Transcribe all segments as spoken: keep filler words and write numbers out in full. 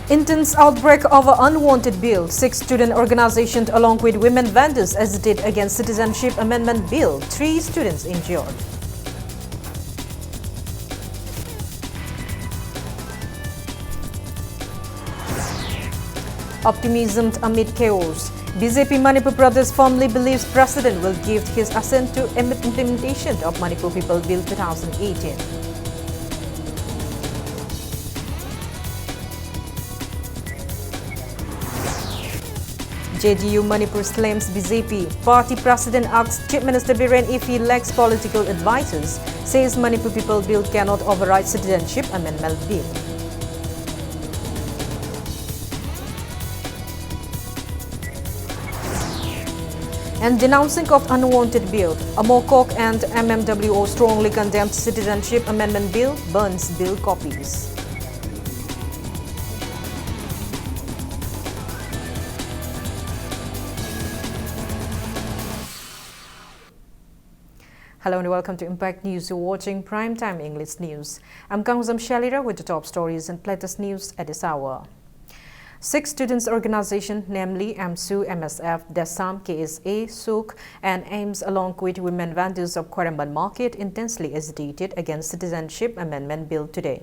Intense outbreak over unwanted bill. Six student organizations along with women vendors agitate against Citizenship Amendment Bill. Three students injured. Optimism amid chaos. B J P Manipur Pradesh firmly believes president will give his assent to im- implementation of Manipur People Bill two thousand eighteen. J D U Manipur slams B J P. Party president asks Chief Minister Biren if he lacks political advisors, says Manipur People Bill cannot override Citizenship Amendment Bill. And denouncing of unwanted bill, AMOCOC and M M W O strongly condemned Citizenship Amendment Bill, burns bill copies. Hello and welcome to Impact News. You're watching Prime Time English News. I'm Kangzam Shalira with the top stories and latest news at this hour. Six students' organizations, namely AMSU, M S F, DESAM, K S A, SOOK, and AIMS, along with women vendors of Khwairamband Market, intensely agitated against Citizenship Amendment Bill today.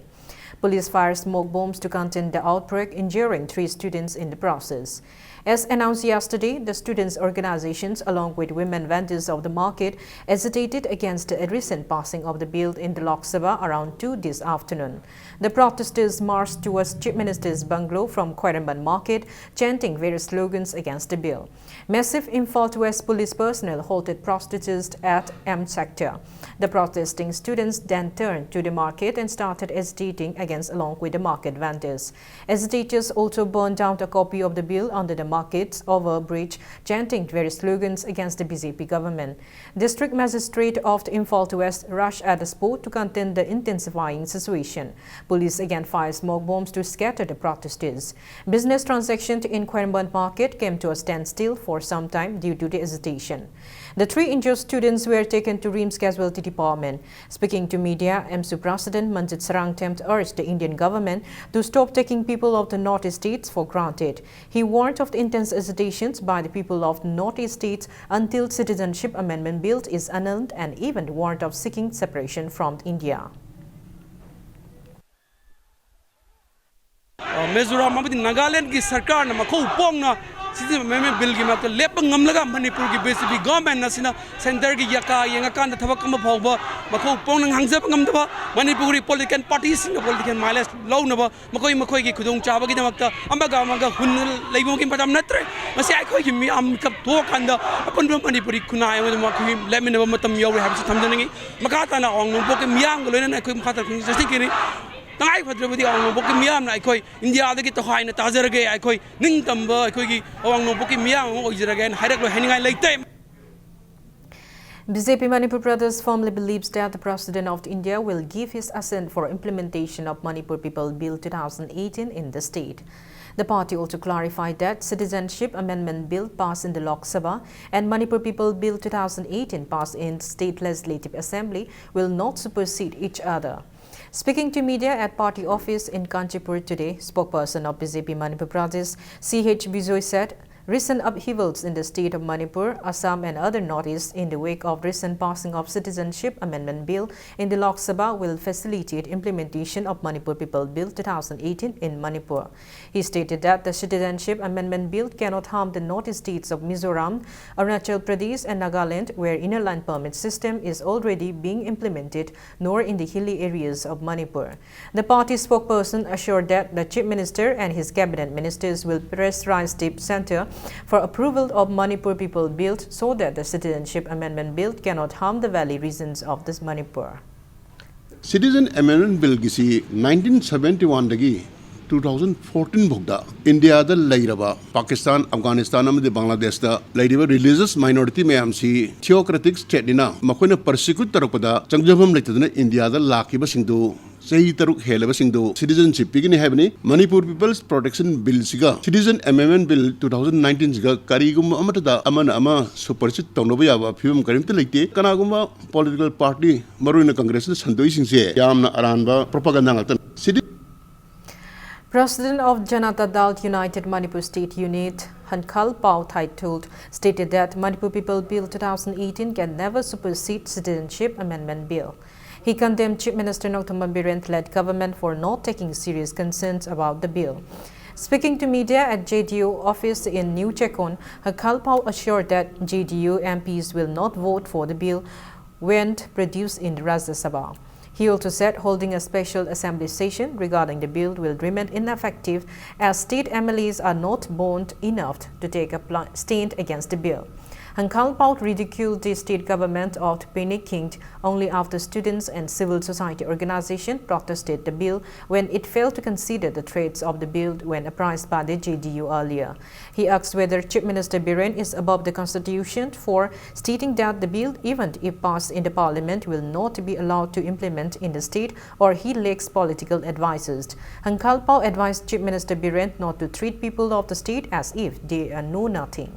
Police fired smoke bombs to contain the outbreak, injuring three students in the process. As announced yesterday, the students' organizations, along with women vendors of the market, agitated against the recent passing of the bill in the Lok Sabha around two this afternoon. The protesters marched towards Chief Minister's bungalow from Khwairamband Market, chanting various slogans against the bill. Massive Imphal West police personnel halted protesters at M Sector. The protesting students then turned to the market and started agitating against along with the market vendors. Agitators also burned down a copy of the bill under the markets over bridge, chanting various slogans against the B J P government. District Magistrate of the Imphal West rushed at the spot to contain the intensifying situation. Police again fired smoke bombs to scatter the protesters. Business transactions in Khwairamband market came to a standstill for some time due to the agitation. The three injured students were taken to RIMS Casualty Department. Speaking to media, AMSU President Manjit Sarangtem urged the Indian government to stop taking people of the Northeast states for granted. He warned of the intense agitations by the people of the Northeast states until Citizenship Amendment Bill is annulled and even warned of seeking separation from India. ꯑ, ꯃꯤꯖꯣꯔꯥꯝ ꯑꯃꯗꯤ ꯅꯥꯒꯥꯂꯦꯟꯗꯒꯤ ꯁꯔꯀꯥꯔꯅ ꯃꯈꯧ ꯄꯣꯡꯅ citizen ꯑꯦꯃꯦꯟꯗꯃꯦꯟ ꯕꯤꯜꯒꯤ ꯃꯥꯌꯣꯛꯇ ꯂꯦꯞꯄ ꯉꯝꯂꯒ ꯃꯅꯤꯄꯨꯔꯒꯤ B J ꯄꯤ government ꯑꯁꯤꯅ ꯁꯦꯟꯇꯔꯒꯤ ꯌꯥꯀꯥ ꯌꯦꯡꯉꯀꯥꯟꯗ ꯊꯕꯛ ꯑꯃ ꯐꯥꯎꯕ ꯃꯈꯧ ꯄꯣꯡꯅ ꯉꯥꯡꯖꯕ ꯉꯝꯗꯕ, ꯃꯅꯤꯄꯨꯔꯒꯤ ꯄꯣꯂꯤꯇꯤꯀꯦꯜ ꯄꯥꯔꯇꯤꯁꯤꯡꯅ ꯄꯣꯂꯤꯇꯤꯀꯦꯜ ꯃꯥꯏꯂꯦꯖ ꯂꯧꯅꯕ ꯃꯈꯣꯏ ꯃꯈꯣꯏꯒꯤ ꯈꯨꯗꯣꯡꯆꯥꯕꯒꯤꯗꯃꯛꯇ ꯑꯃꯒ ꯑꯃꯒ ꯍꯨꯟꯅ ꯂꯩꯕꯒꯤ ꯃꯇꯝ ꯅꯠꯇ꯭ꯔꯦ꯫ ꯃꯁꯤ ꯑꯩꯈꯣꯏꯒꯤ ꯃꯤꯌꯥꯝ ꯃꯤꯀꯞ ꯊꯣꯛꯑꯀꯥꯟꯗ ꯑꯄꯨꯟꯕ ꯃꯅꯤꯄꯨꯔꯤ ꯈꯨꯟꯅꯥꯏ ꯑꯃꯗ ꯑꯩꯈꯣꯏ ꯂꯦꯞꯃꯤꯟꯅꯕ ꯃꯇꯝ ꯌꯧꯔꯦ ꯍꯥꯏꯕꯁꯤ ꯊꯝꯖꯅꯤꯡꯏ꯫ ꯃꯈꯥ ꯇꯥꯅ ꯑꯋꯥꯡ ꯅꯣꯡꯄꯣꯛꯀꯤ ꯃꯤꯌꯥꯝꯒ ꯂꯣꯏꯅꯅ ꯑꯩꯈꯣꯏ ꯃꯈꯥ ꯇꯥꯅ ꯈꯣꯡꯖꯪ ꯆꯠꯊꯒꯅꯤ꯫ ꯇꯉꯥꯏ ꯐꯗ꯭ꯔꯕꯗꯤ ꯑꯋꯥꯡ ꯅꯣꯡꯄꯣꯛꯀꯤ ꯃꯤꯌꯥꯝꯅ ꯑꯩꯈꯣꯏ ꯏꯟꯗꯤꯌꯥꯗꯒꯤ ꯇꯣꯈꯥꯏꯅ ꯇꯥꯖꯔꯒꯦ, ꯑꯩꯈꯣꯏ ꯅꯤꯡꯇꯝꯕ ꯑꯩꯈꯣꯏꯒꯤ ꯑꯋꯥꯡ ꯅꯣꯡꯄꯣꯛꯀꯤ ꯃꯤꯌꯥꯝ ꯑꯃ ꯑꯣꯏꯖꯔꯒꯦ ꯍꯥꯏꯅ ꯍꯥꯏꯔꯛꯂꯣꯏ ꯍꯥꯏꯅꯤꯡꯉꯥꯏ ꯂꯩꯇꯦ꯫ B J P Manipur Pradesh firmly believes that the President of India will give his assent for implementation of Manipur People Bill two thousand eighteen in the state. The party also clarified that Citizenship Amendment Bill passed in the Lok Sabha and Manipur People Bill two thousand eighteen passed in State Legislative Assembly will not supersede each other. Speaking to media at party office in Kanchipur today, spokesperson of B J P Manipur Pradesh, C H Bijoy said, recent upheavals in the state of Manipur, Assam and other northeast in the wake of recent passing of Citizenship Amendment Bill in the Lok Sabha will facilitate implementation of Manipur People Bill two thousand eighteen in Manipur. He stated that the Citizenship Amendment Bill cannot harm the northeast states of Mizoram, Arunachal Pradesh and Nagaland, where Inner Line Permit system is already being implemented, nor in the hilly areas of Manipur. The party spokesperson assured that the Chief Minister and his cabinet ministers will pressurize the centre for approval of Manipur People Bill so that the Citizenship Amendment Bill cannot harm the valley regions of this Manipur. Citizen Amendment Bill ꯒꯤꯁꯤ nineteen seventy one ꯗꯒꯤ two thousand fourteen ꯐꯥꯎꯗ ꯏꯟꯗꯤꯌꯥꯗ ꯂꯩꯔꯕ ꯄꯥꯀꯤꯁꯇꯥꯟ, ꯑꯐꯒꯥꯅꯤꯁꯇꯥꯟ ꯑꯃꯗꯤ ꯕꯪꯒ꯭ꯂꯥꯗꯦꯁꯇ ꯂꯩꯔꯤꯕ religious minority ꯃꯌꯥꯝꯁꯤ theocratic stateꯅꯤꯅ ꯃꯈꯣꯏꯅ persecute ꯇꯧꯔꯛꯄꯗ ꯆꯪꯖꯐꯝ ꯂꯩꯇꯗꯅ ꯏꯟꯗꯤꯌꯥꯗ ꯂꯥꯛꯈꯤꯕꯁꯤꯡꯗꯨ ꯆꯍꯤ ꯇꯔꯨꯛ ꯍꯦꯜꯂꯕꯁꯤꯡꯗꯨ citizenship ꯄꯤꯒꯅꯤ ꯍꯥꯏꯕꯅꯤ꯫ ꯃꯅꯤꯄꯨꯔ People's Protection Billꯁꯤꯒ Citizen Amendment Bill two thousand ꯅꯥꯏꯟꯇꯤꯟꯁꯤꯒ ꯀꯔꯤꯒꯨꯝꯕ ꯑꯃꯠꯇꯗ ꯑꯃꯅ ꯑꯃ supersede ꯇꯧꯅꯕ ꯌꯥꯕ ꯐꯤꯕꯝ ꯀꯔꯤꯝꯇ ꯂꯩꯇꯦ꯫ ꯀꯅꯥꯒꯨꯝꯕ political party, ꯃꯔꯨꯑꯣꯏꯅ ꯀꯪꯒ꯭ꯔꯦꯁꯅ ꯁꯟꯗꯣꯛꯏꯁꯤꯡꯁꯦ ꯌꯥꯝꯅ ꯑꯔꯥꯟꯕ propaganda ꯉꯥꯛꯇꯅꯤ꯫ Citi- President of Janata Dal United Manipur State Unit, Hankhal Pao Thaitul, stated that Manipur People Bill two thousand eighteen can never supersede Citizenship Amendment Bill. He condemned Chief Minister Nongthombam Biren-led government for not taking serious concerns about the bill. Speaking to media at J D U office in New Checkon, Hankhal Pao assured that J D U M Ps will not vote for the bill when produced in the Rajya Sabha. He also said holding a special assembly session regarding the bill will remain ineffective as state M L As are not bold enough to take a pl- stand against the bill. Hankhal Pao ridiculed the state government of Pene King only after students and civil society organization protested the bill when it failed to consider the threats of the bill when apprised by the J D U earlier. He asked whether Chief Minister Biren is above the constitution for stating that the bill, even if passed in the parliament, will not be allowed to implement in the state or he lacks political advisors. Hankhal Pao advised Chief Minister Biren not to treat people of the state as if they are know nothing.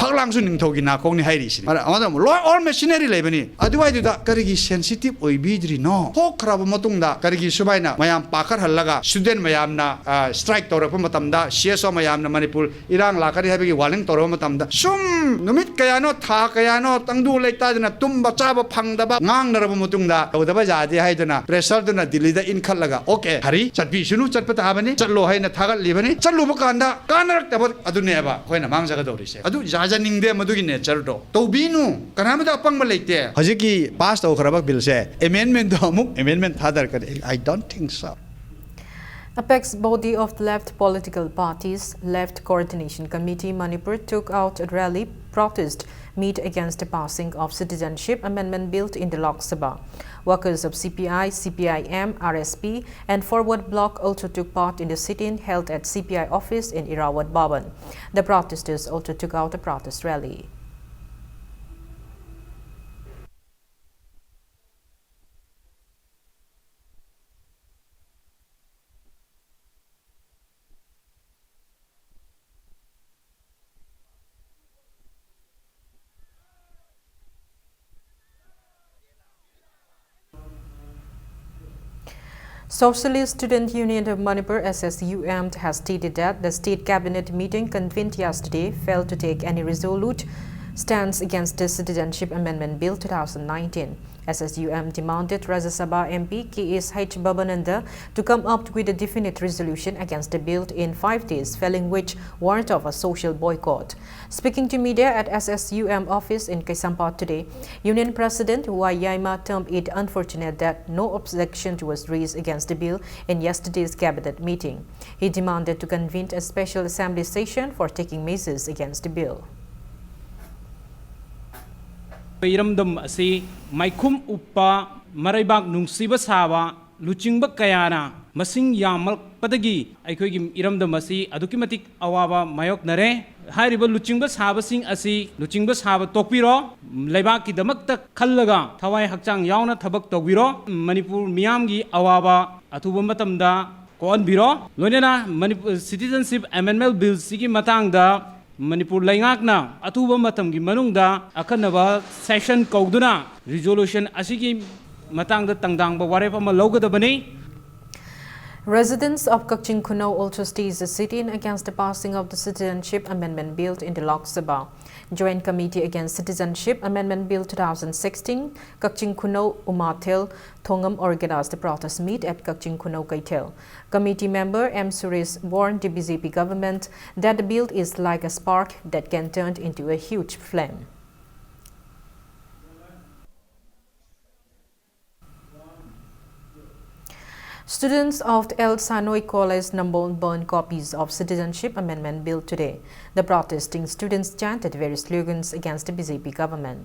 ꯐꯛꯂꯥꯡꯁꯨ ꯅꯤꯡꯊꯧꯒꯤ ꯅꯥꯀꯣꯡꯅꯤ ꯍꯥꯏꯔꯤꯁꯤꯅꯤ꯫ ꯑꯗ ꯑꯃꯗ ꯑꯃꯨꯛ ꯂꯣꯏ all machinery ꯂꯩꯕꯅꯤ꯫ ꯑꯗꯨꯋꯥꯏꯗꯨꯗ ꯀꯔꯤꯒꯤ sensitive ꯑꯣꯏꯕꯤꯗ꯭ꯔꯤꯅꯣ? ꯊꯣꯛꯈ꯭ꯔꯕ ꯃꯇꯨꯡꯗ ꯀꯔꯤꯒꯤ ꯁꯨꯃꯥꯏꯅ ꯃꯌꯥꯝ ꯄꯥꯈꯠꯍꯜꯂꯒ student ꯃꯌꯥꯝꯅ strike ꯇꯧꯔꯛꯄ ꯃꯇꯝꯗ, C S O ꯃꯌꯥꯝꯅ ꯃꯅꯤꯄꯨꯔ ꯏꯔꯥꯡ ꯂꯥꯛꯀꯅꯤ ꯍꯥꯏꯕꯒꯤ warning ꯇꯧꯔꯕ ꯃꯇꯝꯗ, ꯁꯨꯝ ꯅꯨꯃꯤꯠ ꯀꯌꯥꯅꯣ ꯊꯥ ꯀꯌꯥꯅꯣ ꯇꯪꯗꯨ ꯂꯩꯇꯥꯗꯅ ꯇꯨꯝꯕ ꯆꯥꯕ ꯐꯪꯗꯕ ꯉꯥꯡꯅꯔꯕ ꯃꯇꯨꯡꯗ ꯇꯧꯗꯕ ꯌꯥꯗꯦ ꯍꯥꯏꯗꯨꯅ pressureꯗꯨꯅ ꯗꯤꯜꯂꯤꯗ ꯏꯟꯈꯠꯂꯒ okay ꯍꯔꯤ ꯆꯠꯄꯤꯁꯅꯨ, ꯆꯠꯄ ꯇꯥꯕꯅꯤ, ꯆꯠꯂꯣ ꯍꯥꯏꯅ ꯊꯥꯒꯠꯂꯤꯕꯅꯤ꯫ ꯆꯠꯂꯨꯕ ꯀꯥꯟꯗ ꯀꯥꯟꯅꯔꯛꯇꯕ ꯑꯗꯨꯅꯦꯕ ꯑꯩꯈꯣꯏꯅ ꯃꯥꯡꯖꯒꯗꯧꯔꯤꯁꯦ꯫ ꯑꯗꯨ ꯌꯥꯖꯅꯤꯡꯗꯦ ꯃꯗꯨꯒꯤ natureꯗꯣ꯫ ꯇꯧꯕꯤꯅꯨ, ꯀꯅꯥꯃꯇ ꯑꯄꯪꯕ ꯂꯩꯇꯦ꯫ ꯍꯧꯖꯤꯛꯀꯤ pass ꯇꯧꯈ꯭ꯔꯕ billꯁꯦ amendmentꯗꯣ ꯑꯃꯨꯛ amendment ꯊꯥꯗꯔꯛꯀꯅꯤ? I don't think so. Apex body of left political parties, Left Coordination Committee Manipur, took out a rally protest meet against the passing of Citizenship Amendment Bill in the Lok Sabha. Workers of C P I, C P I M, R S P, and Forward Bloc also took part in the sit-in held at C P I office in Irrawaddy Bhawan. The protesters also took out a protest rally. Socialist Student Union of Manipur, S S U M, has stated that the state cabinet meeting convened yesterday failed to take any resolute stance against the Citizenship Amendment Bill two thousand nineteen. S S U M demanded Rajya Sabha M P K S H Bhabananda to come up with a definite resolution against the bill in five days, failing which warrant of a social boycott. Speaking to media at S S U M office in Kaisampat today, Union President Y Yaima termed it unfortunate that no objection was raised against the bill in yesterday's cabinet meeting. He demanded to convene a special assembly session for taking measures against the bill. ꯏꯔꯝꯗꯝ ꯑꯁꯤ ꯃꯥꯏꯈꯨꯝ ꯎꯞꯄ ꯃꯔꯩꯕꯥꯛ ꯅꯨꯡꯁꯤꯕ ꯁꯥꯕ ꯂꯨꯆꯤꯡꯕ ꯀꯌꯥꯅ ꯃꯁꯤꯡ ꯌꯥꯝꯂꯛꯄꯗꯒꯤ ꯑꯩꯈꯣꯏꯒꯤ ꯏꯔꯝꯗꯝ ꯑꯁꯤ ꯑꯗꯨꯛꯀꯤ ꯃꯇꯤꯛ ꯑꯋꯥꯕ ꯃꯥꯌꯣꯛꯅꯔꯦ꯫ ꯍꯥꯏꯔꯤꯕ ꯂꯨꯆꯤꯡꯕ ꯁꯥꯕꯁꯤꯡ ꯑꯁꯤ ꯂꯨꯆꯤꯡꯕ ꯁꯥꯕ ꯇꯣꯛꯄꯤꯔꯣ꯫ ꯂꯩꯕꯥꯛꯀꯤꯗꯃꯛꯇ ꯈꯜꯂꯒ ꯊꯋꯥꯏ ꯍꯛꯆꯥꯡ ꯌꯥꯎꯅ ꯊꯕꯛ ꯇꯧꯕꯤꯔꯣ꯫ ꯃꯅꯤꯄꯨꯔ ꯃꯤꯌꯥꯝꯒꯤ ꯑꯋꯥꯕ ꯑꯊꯨꯕ ꯃꯇꯝꯗ ꯀꯣꯛꯍꯟꯕꯤꯔꯣ꯫ ꯂꯣꯏꯅꯅ ꯃꯅꯤꯄꯨꯔ Citizenship Amendment Bill ꯁꯤꯒꯤ ꯃꯇꯥꯡꯗ ꯃꯅꯤꯄꯨꯔ ꯂꯩꯉꯥꯛꯅ ꯑꯊꯨꯕ ꯃꯇꯝꯒꯤ ꯃꯅꯨꯡꯗ ꯑꯈꯟꯅꯕ session ꯀꯧꯗꯨꯅ resolution ꯑꯁꯤꯒꯤ ꯃꯇꯥꯡꯗ ꯇꯪꯗꯥꯡꯕ ꯋꯥꯔꯦꯞ ꯑꯃ ꯂꯧꯒꯗꯕꯅꯤ꯫ Residents of Kakching Khunouh also staged a sit-in against the passing of the Citizenship Amendment Bill in the Lok Sabha. Joint Committee Against Citizenship Amendment Bill two thousand sixteen, Kakching Khunouh Umathel Thongam organized the protest meet at Kakching Khunouh Keithel. Committee member M Suresh warned the B J P government that the bill is like a spark that can turn into a huge flame. Students of L Sanoi College Nambol burned copies of Citizenship Amendment Bill today. The protesting students chanted various slogans against the B J P government.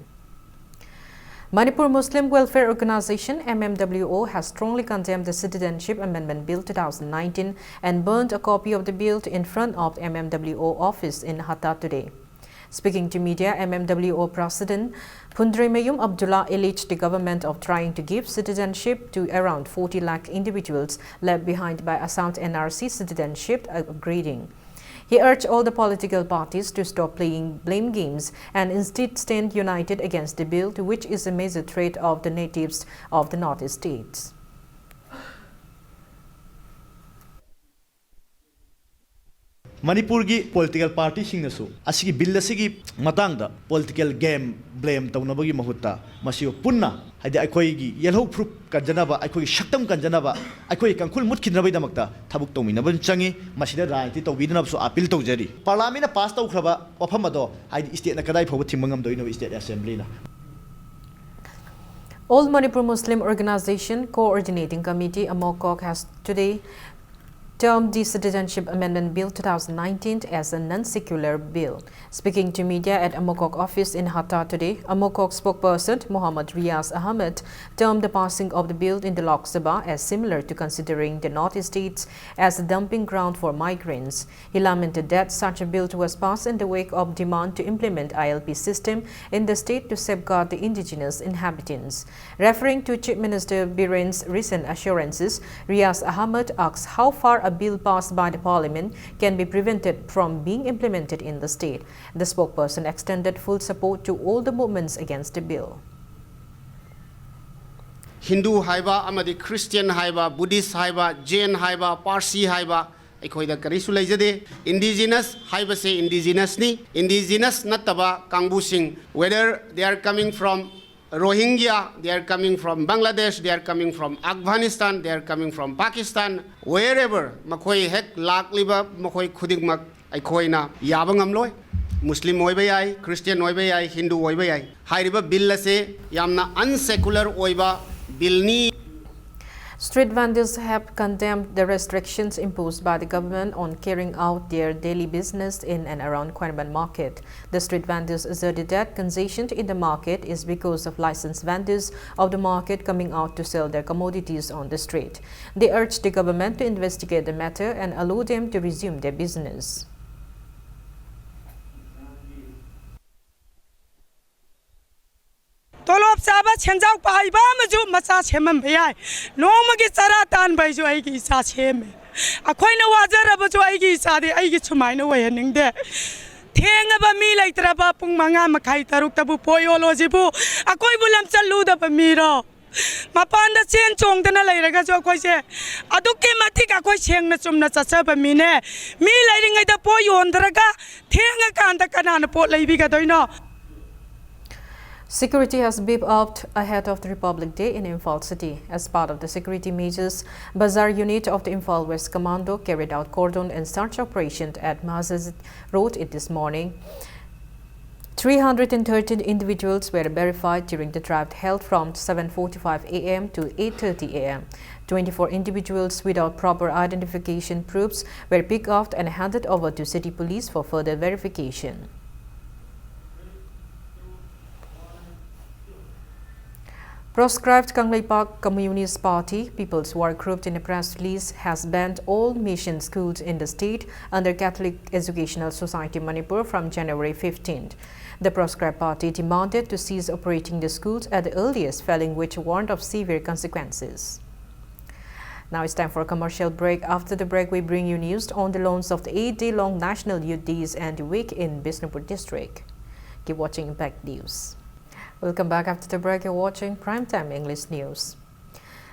Manipur Muslim Welfare Organization, M M W O, has strongly condemned the Citizenship Amendment Bill two thousand nineteen and burned a copy of the bill in front of M M W O office in Hatta today. Speaking to media, M M W O President Phundreimayum Abdullah alleged the government of trying to give citizenship to around forty lakh individuals left behind by Assam's N R C citizenship upgrading. He urged all the political parties to stop playing blame games and instead stand united against the bill, which is a major threat of the natives of the Northeast states. ꯃꯅꯤꯄꯨꯔꯒꯤ political ꯄꯥꯔꯇꯤꯁꯤꯡꯅꯁꯨ ꯑꯁꯤꯒꯤ bill ꯑꯁꯤꯒꯤ ꯃꯇꯥꯡꯗ political game blame ꯇꯧꯅꯕꯒꯤ ꯃꯍꯨꯠꯇ ꯃꯁꯤꯕꯨ ꯄꯨꯟꯅ, ꯍꯥꯏꯗꯤ ꯑꯩꯈꯣꯏꯒꯤ ꯌꯦꯜꯍꯧ ꯐꯨꯔꯨꯞ ꯀꯟꯖꯅꯕ, ꯑꯩꯈꯣꯏꯒꯤ ꯁꯛꯇꯝ ꯀꯟꯖꯅꯕ, ꯑꯩꯈꯣꯏꯒꯤ ꯀꯥꯡꯈꯨꯜ ꯃꯨꯠꯈꯤꯗꯅꯕꯒꯤꯗꯃꯛꯇ ꯊꯕꯛ ꯇꯧꯃꯤꯟꯅꯕ ꯆꯪꯉꯤ꯫ ꯃꯁꯤꯗ ꯔꯥꯖꯅꯤꯇꯤ ꯇꯧꯕꯤꯗꯅꯕꯁꯨ ꯑꯄꯤꯜ ꯇꯧꯖꯔꯤ꯫ ꯄꯥꯔꯂꯥꯃꯦꯟꯅ ꯄꯥꯁ ꯇꯧꯈ꯭ꯔꯕ ꯋꯥꯐꯝ ꯑꯗꯣ, ꯍꯥꯏꯗꯤ ꯁ꯭ꯇꯦꯠꯅ ꯀꯗꯥꯏ ꯐꯥꯎꯕ ꯊꯤꯡꯕ ꯉꯝꯗꯣꯏꯅꯣ, state ꯑꯦꯁꯦꯝꯕ꯭ꯂꯤꯅ? All Manipur Muslim Organization Coordinating Committee, AMOCOC, has today termed the Citizenship Amendment Bill two thousand nineteen as a non-secular bill. Speaking to media at AMOCOC office in Hatta today, AMOCOC spokesperson Mohammad Riaz Ahmed termed the passing of the bill in the Lok Sabha as similar to considering the Northeast states as a dumping ground for migrants. He lamented that such a bill was passed in the wake of demand to implement I L P system in the state to safeguard the indigenous inhabitants. Referring to Chief Minister Biren's recent assurances, Riaz Ahmed asks how far a bill passed by the parliament can be prevented from being implemented in the state. The spokesperson extended full support to all the movements against the bill. Hindu ꯍꯥꯏꯕ ꯑꯃꯗꯤ Christian ꯍꯥꯏꯕ, Buddhist ꯍꯥꯏꯕ, ꯖꯦꯟ ꯍꯥꯏꯕ, ꯄꯥꯔꯁꯤ ꯍꯥꯏꯕ ꯑꯩꯈꯣꯏꯗ ꯀꯔꯤꯁꯨ ꯂꯩꯖꯗꯦ꯫ Indigenous ꯍꯥꯏꯕꯁꯦ ꯏꯟꯗꯤꯖꯤꯅꯁꯅꯤ꯫ ꯏꯟꯗꯤꯖꯤꯅꯁ ꯅꯠꯇꯕ ꯀꯥꯡꯕꯨꯁꯤꯡ, whether they are coming from Rohingya, they are coming from Bangladesh, they are coming from Afghanistan, they are coming from Pakistan, wherever, ꯃꯈꯣꯏ ꯍꯦꯛ ꯂꯥꯛꯂꯤꯕ ꯃꯈꯣꯏ ꯈꯨꯗꯤꯡꯃꯛ ꯑꯩꯈꯣꯏꯅ ꯌꯥꯕ ꯉꯝꯂꯣꯏ꯫ ꯃꯨꯁꯂꯤꯝ ꯑꯣꯏꯕ ꯌꯥꯏ, ꯈ꯭ꯔꯤꯁꯇꯤꯌꯟ ꯑꯣꯏꯕ ꯌꯥꯏ, ꯍꯤꯟꯗꯨ ꯑꯣꯏꯕ ꯌꯥꯏ꯫ ꯍꯥꯏꯔꯤꯕ ꯕꯤꯜ ꯑꯁꯦ ꯌꯥꯝꯅ ꯑꯟꯁꯦꯀꯨꯂꯔ ꯑꯣꯏꯕ ꯕꯤꯜꯅꯤ꯫ Street vendors have condemned the restrictions imposed by the government on carrying out their daily business in and around Khwainabad Market. The street vendors asserted that congestion in the market is because of licensed vendors of the market coming out to sell their commodities on the street. They urged the government to investigate the matter and allow them to resume their business. ꯇꯣꯂꯣꯞ ꯆꯥꯕ ꯁꯦꯟꯖꯥꯎ ꯄꯥꯏꯕ ꯑꯃꯁꯨ ꯃꯆꯥ ꯁꯦꯝꯍꯟꯕ ꯌꯥꯏ꯫ ꯅꯣꯡꯃꯒꯤ ꯆꯔꯥ ꯇꯥꯟꯕ ꯍꯥꯏꯁꯨ ꯑꯩꯒꯤ ꯏꯆꯥ ꯁꯦꯝꯃꯦ꯫ ꯑꯩꯈꯣꯏꯅ ꯋꯥꯖꯔꯕꯁꯨ ꯑꯩꯒꯤ ꯏꯆꯥꯗꯤ ꯑꯩꯒꯤ ꯁꯨꯃꯥꯏꯅ ꯑꯣꯏꯍꯟꯅꯤꯡꯗꯦ꯫ ꯊꯦꯡꯉꯕ ꯃꯤ ꯂꯩꯇ꯭ꯔꯕ ꯄꯨꯡ ꯃꯉꯥ ꯃꯈꯥꯏ ꯇꯔꯨꯛꯇꯕꯨ ꯄꯣꯠ ꯌꯣꯜꯂꯣꯁꯤꯕꯨ ꯑꯩꯈꯣꯏꯕꯨ ꯂꯝꯆꯠ ꯂꯨꯗꯕ ꯃꯤꯔꯣ? ꯃꯄꯥꯟꯗ ꯆꯦꯟ ꯆꯣꯡꯗꯅ ꯂꯩꯔꯒꯁꯨ ꯑꯩꯈꯣꯏꯁꯦ ꯑꯗꯨꯛꯀꯤ ꯃꯇꯤꯛ ꯑꯩꯈꯣꯏ ꯁꯦꯡꯅ ꯆꯨꯝꯅ ꯆꯠꯆꯕ ꯃꯤꯅꯦ꯫ ꯃꯤ ꯂꯩꯔꯤꯉꯩꯗ ꯄꯣꯠ ꯌꯣꯟꯗ꯭ꯔꯒ ꯊꯦꯡꯉꯀꯥꯟꯗ ꯀꯅꯥꯅ ꯄꯣꯠ ꯂꯩꯕꯤꯒꯗꯣꯏꯅꯣ? Security has beefed up ahead of the Republic Day in Imphal city. As part of the security measures, Bazar unit of the Imphal West Commando carried out cordon and search operation at Masjid Road this morning. Three hundred and thirteen individuals were verified during the drive held from seven forty-five a m to eight thirty a m. Twenty-four individuals without proper identification proofs were picked up and handed over to city police for further verification. Proscribed Kangleipak Communist Party People's Work Group in a press release has banned all mission schools in the state under Catholic Educational Society Manipur from January fifteenth. The proscribed party demanded to cease operating the schools at the earliest, failing which warned of severe consequences. Now it's time for a commercial break. After the break, we bring you news on the launch of the eight-day-long National Youth Days and Week in Bishnupur district. Keep watching Impact News. Welcome back after the break. You're watching Primetime English News.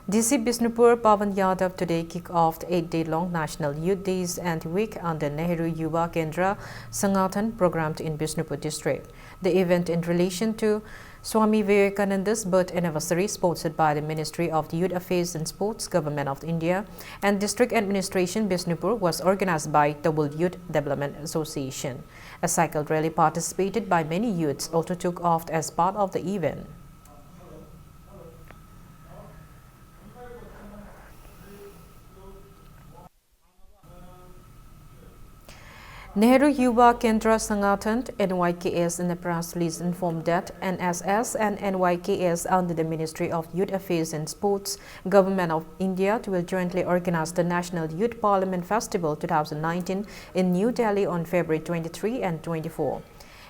D C Bishnupur Pawan Yadav today kicked off the eight-day-long National Youth Days and Week under Nehru Yuva Kendra Sangathan program in Bishnupur district. The event in relation to Swami Vivekananda's birth anniversary, sponsored by the Ministry of Youth Affairs and Sports, Government of India, and District Administration Bishnupur, was organized by the World Youth Development Association. A cycle rally participated by many youths also took off as part of the event. Nehru Yuva Kendra Sangathan, N Y K S, in a press release informed that N S S and N Y K S under the Ministry of Youth Affairs and Sports, Government of India, will jointly organize the National Youth Parliament Festival two thousand nineteen in New Delhi on February twenty-three and twenty-four.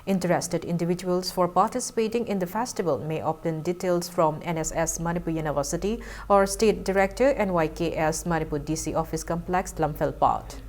Interested individuals for participating in the festival may obtain details from N S S Manipur University or State Director, N Y K S Manipur D C Office Complex, Lamphel Part.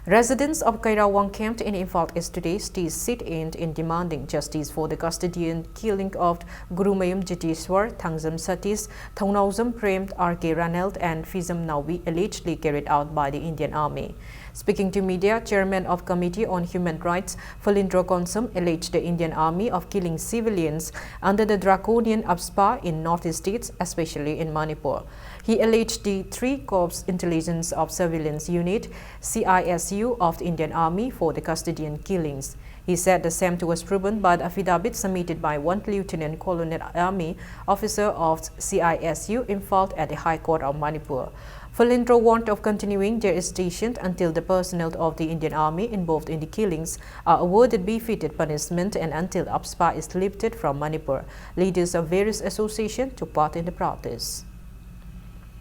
Residents of Kaira Wangkhemt in Imphal East today stayed sit-in in demanding justice for the custodian killing of Gurumayum Jiteshwar, Thangjam Satish, Thongnaojam Prem, R K Ranald and Fizam Nawi allegedly carried out by the Indian Army. Speaking to media, Chairman of Committee on Human Rights, Phalendro Konsam, alleged the Indian Army of killing civilians under the draconian AFSPA in northeast states, especially in Manipur. He alleged the Three Corps Intelligence of Surveillance Unit, C I S U, of the Indian Army for the custodian killings. He said the same was proven by the affidavit submitted by one Lieutenant Colonel Army officer of C I S U Imphal at the High Court of Manipur. Phalendro warned of continuing their agitation until the personnel of the Indian Army involved in the killings are awarded befitted punishment and until AFSPA is lifted from Manipur. Leaders of various associations took part in the protest.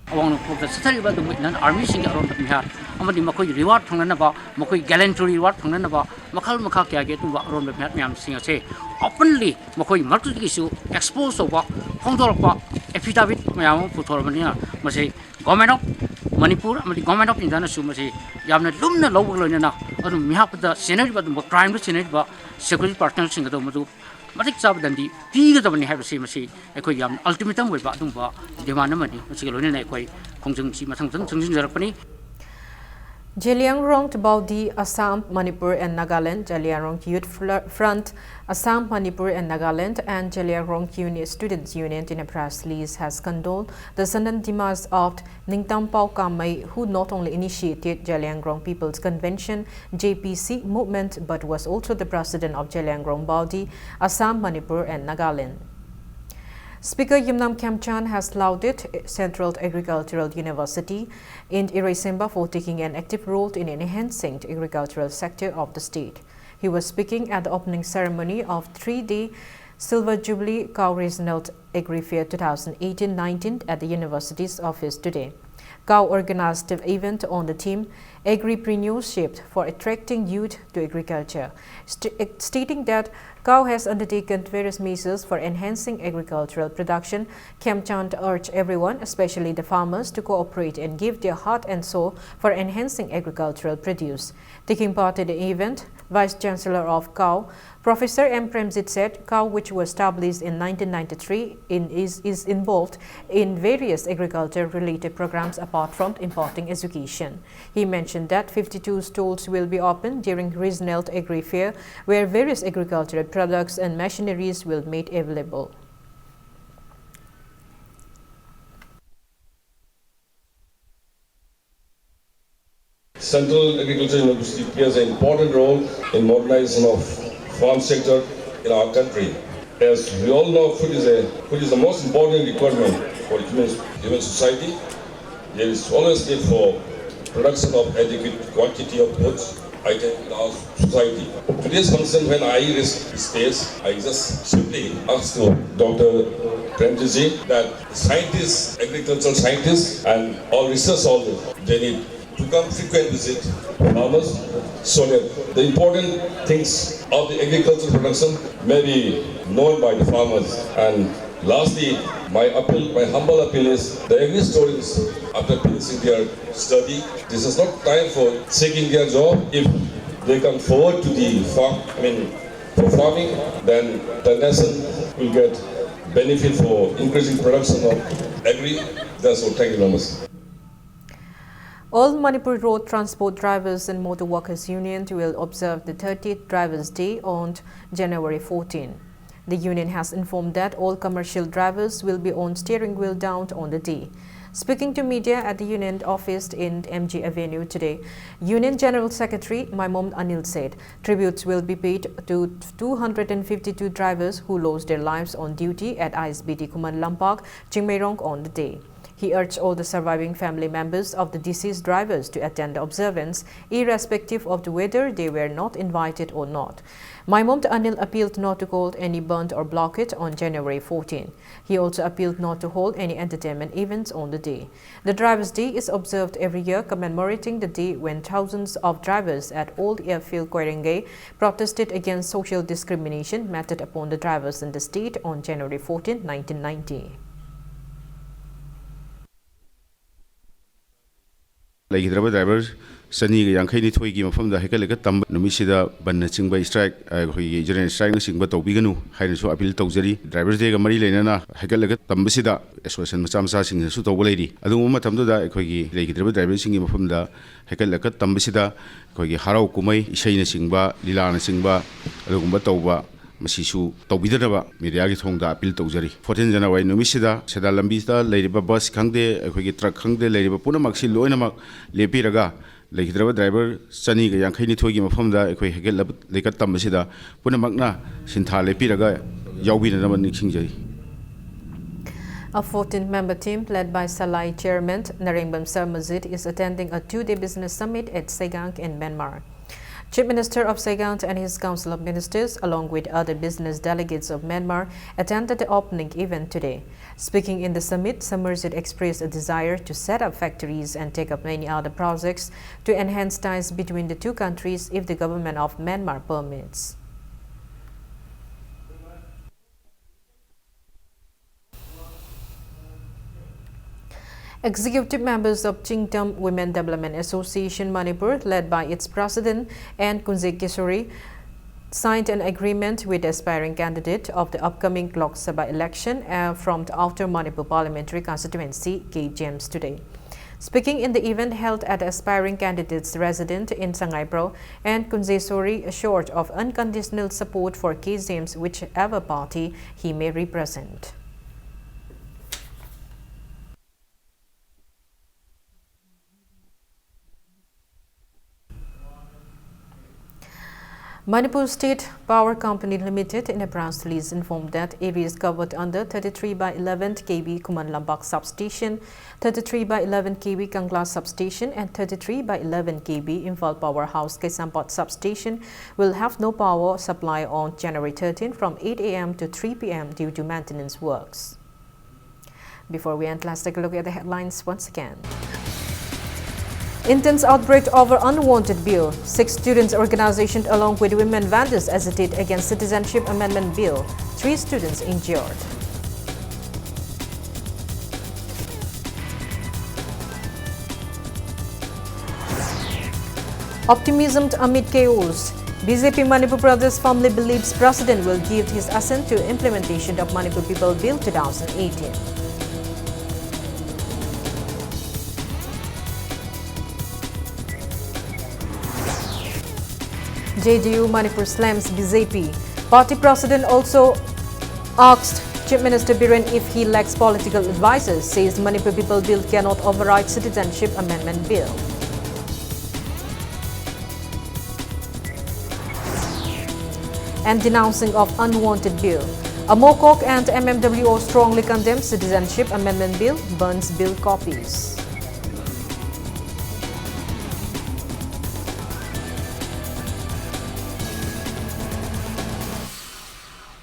ꯑꯋꯥꯡ ꯅꯣꯡꯄꯣꯛꯇ ꯆꯠꯊꯔꯤꯕ ꯑꯗꯨꯒꯨꯝꯕ Indian ꯑꯥꯔꯃꯤꯁꯤꯡꯒꯤ ꯑꯔꯣꯟꯕ ꯃꯤꯍꯥꯠ ꯑꯃꯗꯤ ꯃꯈꯣꯏꯒꯤ ꯔꯤꯋꯥꯔꯗ ꯐꯪꯅꯅꯕ, ꯃꯈꯣꯏ ꯒꯦꯂꯦꯟꯇ꯭ꯔꯤ ꯔꯤꯋꯥꯔꯗ ꯐꯪꯅꯅꯕ ꯃꯈꯜ ꯃꯈꯥ ꯀꯌꯥꯒꯤ ꯑꯗꯨꯒꯨꯝꯕ ꯑꯔꯣꯟꯕ ꯃꯤꯍꯥꯠ ꯃꯌꯥꯝꯁꯤꯡ ꯑꯁꯦ ꯑꯣꯄꯟꯂꯤ ꯃꯈꯣꯏꯒꯤ ꯃꯔꯛꯇꯨꯗꯒꯤꯁꯨ ꯑꯦꯛꯁꯄꯣꯖ ꯇꯧꯕ, ꯐꯣꯡꯗꯣꯔꯛꯄ, ꯑꯦꯐꯤꯗꯥꯚꯤꯠ ꯃꯌꯥꯝ ꯑꯃ ꯄꯨꯊꯣꯔꯛꯑꯕꯅꯤꯅ ꯃꯁꯤ ꯒꯣꯔꯃꯦꯟ ꯑꯣꯐ ꯃꯅꯤꯄꯨꯔ ꯑꯃꯗꯤ ꯒꯣꯔꯃꯦꯟ ꯑꯣꯐ ꯏꯟꯗꯤꯌꯥꯅꯁꯨ ꯃꯁꯤ ꯌꯥꯝꯅ ꯂꯨꯝꯅ ꯂꯧꯕꯒ ꯂꯣꯏꯅꯅ ꯑꯗꯨꯝ ꯃꯤꯍꯥꯠꯄꯗ ꯆꯦꯟꯅꯔꯤꯕ ꯑꯗꯨꯒꯨꯝꯕ ꯀ꯭ꯔꯥꯏꯝꯗ ꯆꯦꯟꯅꯔꯤꯕ ꯁꯦꯀ꯭ꯌꯨꯔꯤꯇꯤ ꯄꯥꯔꯁꯅꯦꯜꯁꯤꯡ ꯑꯗꯨ ꯃꯗꯨ ꯃꯇꯤꯛ ꯆꯥꯕ ꯗꯟꯗꯤ ꯄꯤꯒꯗꯕꯅꯤ ꯍꯥꯏꯕꯁꯤ ꯃꯁꯤ ꯑꯩꯈꯣꯏ ꯌꯥꯝꯅ ꯑꯜꯇꯤꯃꯦꯇꯝ ꯑꯣꯏꯕ ꯑꯗꯨꯒꯨꯝꯕ ꯗꯤꯃꯥꯟ ꯑꯃꯅꯤ꯫ ꯃꯁꯤꯒ ꯂꯣꯏꯅꯅ ꯑꯩꯈꯣꯏ ꯈꯣꯡꯖꯪꯁꯤ ꯃꯊꯪ ꯃꯊꯪ ꯆꯪꯁꯤꯟꯖꯔꯛꯄꯅꯤ꯫ Zeliangrong Baudi, Assam, Manipur and Nagaland, Zeliangrong Youth Fl- Front, Assam, Manipur and Nagaland, and Zeliangrong Uni- Students Union in a press release has condoled the sudden demise of Ningtampao Kamei, who not only initiated Zeliangrong People's Convention, J P C, movement but was also the president of Zeliangrong Baudi, Assam, Manipur and Nagaland. Speaker Yumnam Khemchand has lauded Central Agricultural University in Ireisemba for taking an active role in enhancing the agricultural sector of the state. He was speaking at the opening ceremony of three-day Silver Jubilee Cow Regional Agri Fair two thousand eighteen nineteen at the university's office today. Cow organized the event on the theme Agripreneurship for Attracting Youth to Agriculture, st- stating that Cow has undertaken various measures for enhancing agricultural production. Khemchand urged everyone, especially the farmers, to cooperate and give their heart and soul for enhancing agricultural produce. Taking part in the event, Vice Chancellor of Cow, Professor M Premjit said Cow, which was established in nineteen ninety-three, in, is, is involved in various agriculture-related programs apart from imparting education. He mentioned that fifty-two stalls will be opened during regional agri fair, where various agricultural products and machineries will made available. Central Agriculture University plays an important role in modernization of farm sector in our country. As we all know, food is a food is the most important requirement for human, human society. There is always need for production of adequate quantity of food item in our society. Today's function, when I raise this case, I just simply ask to Doctor Premjit ji that scientists, agricultural scientists, and all research holders, they need to come frequent visit farmers so that the important things of the agricultural production may be known by the farmers. And lastly, my appeal, my humble appeal is the agri students, after finishing their study, this is not time for seeking their job. If they come forward to the farm, I mean, for farming, then the nation will get benefit for increasing production of agri. That's all. Thank you very much. All Manipur Road Transport Drivers and Motor Workers Union will observe the thirtieth Drivers' Day on January fourteen. The union has informed that all commercial drivers will be on steering wheel down on the day. Speaking to media at the union office in M G Avenue today, Union General Secretary Maimom Anil said tributes will be paid to two hundred fifty-two drivers who lost their lives on duty at I S B T Khuman Lampak, Chingmeirong on the day. He urged all the surviving family members of the deceased drivers to attend the observance, irrespective of the whether they were not invited or not. Maimom Anil appealed not to call any bandh or blockade on January fourteen. He also appealed not to hold any entertainment events on the day. The Drivers' Day is observed every year, commemorating the day when thousands of drivers at Old Airfield Koirengei protested against social discrimination meted upon the drivers in the state on January fourteen, nineteen ninety. ꯂꯩꯈꯤꯗ꯭ꯔꯕ driver ꯆꯅꯤꯒ ꯌꯥꯡꯈꯩ ꯅꯤꯊꯣꯏꯒꯤ ꯃꯐꯝꯗ ꯍꯩꯀꯠ ꯂꯩꯀꯠ ꯇꯝꯕ ꯅꯨꯃꯤꯠꯁꯤꯗ ꯕꯟꯅꯆꯤꯡꯕ strike, ꯑꯩꯈꯣꯏꯒꯤ general ꯏꯁꯇ꯭ꯔꯥꯏꯛꯅꯆꯤꯡꯕ ꯇꯧꯕꯤꯒꯅꯨ ꯍꯥꯏꯅꯁꯨ appeal ꯇꯧꯖꯔꯤ꯫ ꯗ꯭ꯔꯥꯏꯚꯔꯁ ꯗꯦꯒ ꯃꯔꯤ ꯂꯩꯅꯅ ꯍꯩꯀꯠ ꯂꯩꯀꯠ ꯇꯝꯕꯁꯤꯗ ꯑꯦꯁꯣꯁꯤꯌꯦꯁꯟ ꯃꯆꯥ ꯃꯆꯥꯁꯤꯡꯅꯁꯨ ꯇꯧꯕ ꯂꯩꯔꯤ꯫ ꯑꯗꯨꯒꯨꯝꯕ ꯃꯇꯝꯗꯨꯗ ꯑꯩꯈꯣꯏꯒꯤ ꯂꯩꯈꯤꯗ꯭ꯔꯕ ꯗ꯭ꯔꯥꯏꯚꯔꯁꯤꯡꯒꯤ ꯃꯐꯝꯗ ꯍꯩꯀꯠ ꯂꯩꯀꯠ ꯇꯝꯕꯁꯤꯗ ꯑꯩꯈꯣꯏꯒꯤ ꯍꯔꯥꯎ ꯀꯨꯝꯍꯩ, ꯏꯁꯩꯅꯆꯤꯡꯕ, ꯂꯤꯂꯥꯅꯆꯤꯡꯕ ꯑꯗꯨꯒꯨꯝꯕ ꯇꯧꯕ ꯃꯁꯤꯁꯨ ꯇꯧꯕꯤꯗꯅꯕ ꯃꯤꯗꯤꯌꯥꯒꯤ ꯊꯣꯡꯗ ꯑꯄꯤꯜ ꯇꯧꯖꯔꯤ꯫ ꯐꯣꯔꯇꯤꯟ ꯖꯅꯋꯥꯔꯤ ꯅꯨꯃꯤꯠꯁꯤꯗ ꯁꯦꯟꯗꯥꯟ ꯂꯝꯕꯤꯗ ꯂꯩꯔꯤꯕ ꯕꯁ ꯈꯪꯗꯦ, ꯑꯩꯈꯣꯏꯒꯤ ꯇ꯭ꯔꯛ ꯈꯪꯗꯦ, ꯂꯩꯔꯤꯕ ꯄꯨꯝꯅꯃꯛꯁꯤ ꯂꯣꯏꯅꯃꯛ ꯂꯦꯞꯄꯤꯔꯒ ꯂꯩꯈꯤꯗ꯭ꯔꯕ ꯗ꯭ꯔꯥꯏꯚꯔ ꯆꯅꯤꯒ ꯌꯥꯡꯈꯩ ꯅꯤꯊꯣꯏꯒꯤ ꯃꯐꯝꯗ ꯑꯩꯈꯣꯏ ꯍꯩꯀꯠ ꯂꯩꯀꯠ ꯇꯝꯕꯁꯤꯗ ꯄꯨꯝꯅꯃꯛꯅ ꯁꯤꯟꯊꯥ ꯂꯦꯞꯄꯤꯔꯒ ꯌꯥꯎꯕꯤꯅꯅꯕ ꯅꯤꯡꯁꯤꯡꯖꯔꯤ꯫ A fourteen-member team led by Salai Chairman Narengbam Sarmajit is attending a two-day business summit at Sagaing in Myanmar. Chief Minister of Sagaing and his Council of Ministers, along with other business delegates of Myanmar, attended the opening event today. Speaking in the summit, Sarmajit expressed a desire to set up factories and take up many other projects to enhance ties between the two countries if the government of Myanmar permits. Executive members of Chingtam Women Development Association Manipur, led by its president N Kunjik Kishori, signed an agreement with the aspiring candidate of the upcoming Lok Sabha election, uh, from the Outer Manipur Parliamentary Constituency, K James, today. Speaking in the event held at the aspiring candidates' residence in Sangaibro and Kunjesuri, assured of unconditional support for K James, whichever party he may represent. Manipur State Power Company Limited, in a press release, informed that areas covered under thirty-three by eleven K V Khuman Lambak Substation, thirty-three by eleven K V Kangla Substation, and thirty-three by eleven K V Imphal Powerhouse Kaisampot Substation will have no power supply on January thirteen from eight A M to three P M due to maintenance works. Before we end, let's take a look at the headlines once again. Intense outbreak over unwanted bill. Six students' organization along with women vandals agitate against Citizenship Amendment Bill. Three students injured. Optimism amid chaos. B J P Manipur Pradesh firmly believes President will give his assent to implementation of Manipur People Bill two thousand eighteen. J D U Manipur slams B J P. Party president also asked Chief Minister Biren if he lacks political advisors, says Manipur People Bill cannot override Citizenship Amendment Bill. And denouncing of unwanted bill. AMOCOC and M M W O strongly condemn Citizenship Amendment Bill, burns bill copies.